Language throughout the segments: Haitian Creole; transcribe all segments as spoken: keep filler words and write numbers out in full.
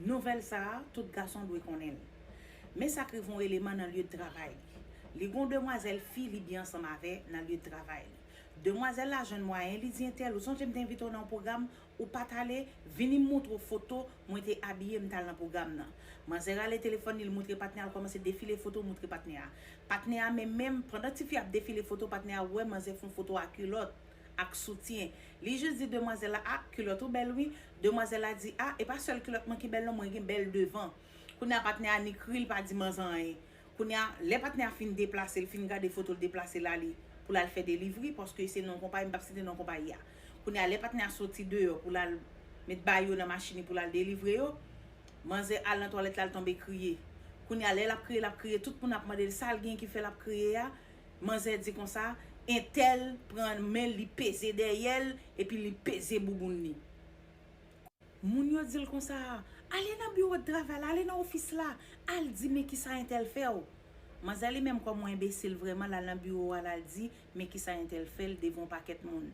Nouvèl sa a, tout gason dwe konnen l. Men sa k rive yon eleman nan lye de travay li. Li gen yon demwazèl fi li byen ansanm avè nan lye de travay li. Demwazèl la jwenn mwayen, li di entèl, ou sonje m te envite w nan yon pwogram, ou pa t ale, vini m montre w foto, mwen te abiye, m t al nan pwogram nan. Manzè rale telefòn li, li montre patnè a, l kòmanse defile foto, montre patnè a. Patnè a menm menm, pandan tifi ap defile foto, patnè a wè manzè fè yon foto a kilòt, ak soutyen. Li jis di demwazèl la, a, kilòt ou bèl wi. Demwazèl la di, a, e pa sèl kilòt mwen ki bèl non, mwen gen bèl devan. Kounye a patnè a ni kri, li pa di manzè anyen. Kounye a, lè patnè a fin deplase, li fin gade foto, l deplase l ale pou l al fè delivri, paske se non konpayi, m p ap site non konpayi a. Kounye a, lè patnè a soti deyò pou l al met bagay yo nan machin li pou l al delivre yo, manzè al nan twalèt la, l tonbe kriye. Kounye a, lè l ap kriye, l ap kriye, tout moun ap mande l sa l gen ki fè l ap kriye a. Manzè di konsa, entèl pran men l, li peze dèyè l, epi li peze bouboun li. Moun yo di l konsa, ale nan biwo de travay la, ale nan ofis la, al di men kisa entèl fè w. Manzè li menm kòm yon enbesil vrèman, l al nan biwo a, l al di men kisa entèl fè l devan yon pakèt moun.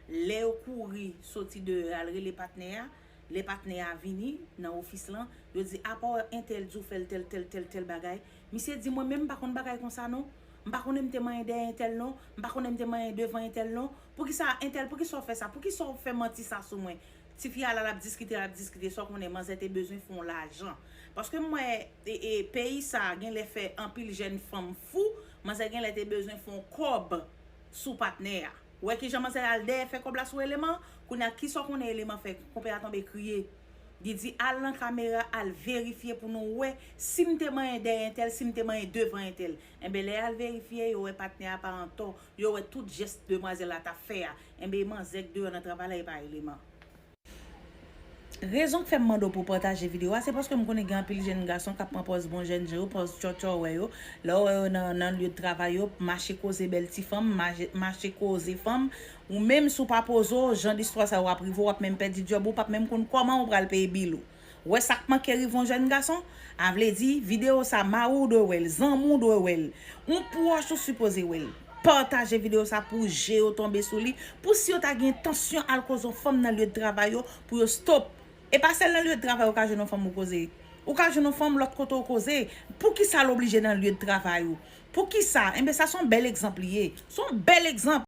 Lè yo kouri soti deyò al rele patnè a, lè patnè a vini nan ofis lan, yo di apa w entèl di w fè l tèl tèl tèl tèl bagay. Misye di mwen menm m pa konn bagay konsa non. M pa konnen m te manyen dèyè entèl non. M pa konnen m te manyen devan entèl non. Poukisa entèl, poukisa w fè sa? Poukisa w fè manti sa sou mwen? Tifi a la l ap diskite, l ap diskite, sa w konnen manzè te bezwen fè yon lajan. Paske m wè e, e, peyi sa a genlè fè anpil jèn fanm fou, manzè genlè te bezwen fè yon kòb sou patnè a. Ou wè kijan manzè al dèyè fè kòb la sou eleman? Kounye a kisa w konnen eleman fè? Konpè a tonbe kriye. Li di al nan kamera, al verifye pou nou wè si m te manyen dèyè entèl, si m te manyen devan entèl. Enben lè y al verifye, yo wè patnè a pa antò, yo wè tout jès demwazèl la t ap fè a. Enben manzè k deyò nan travay la, e pa eleman. Rezon k fè m mande w pou w pataje videyo a, se paske m konnen gen anpil jèn gason k ap pran pòz bon jèn jan yo, pòz tchòtchò wè yo. Lè w wè yo nan, nan lye de travay yo, mache koze bèl ti fanm, mache, mache koze fanm. Ou menm si w pa poze w, jan de istwa sa yo ap rive w, w ap menm pèdi djòb ou, w p ap menm konn kòman w pral peye bil ou. Wè sa k manke rive yon jèn gason? A vle di, videyo sa, mari w dwe wè l, zanmi w dwe wè l, yon pwòch ou sipoze wè l. Pataje videyo sa pou je yo tonbe sou li, pou si yo ta gen entansyon al koze yon fanm nan lye de travay yo, pou yo stop. E pa sèl nan lye de travay ou ka jwenn yon fanm ou koze. Ou ka jwenn yon fanm lòt kote ou koze. Poukisa l oblije nan lye de travay ou? Poukisa? Enben sa se yon bèl egzanp li ye. Se yon bèl egzanp.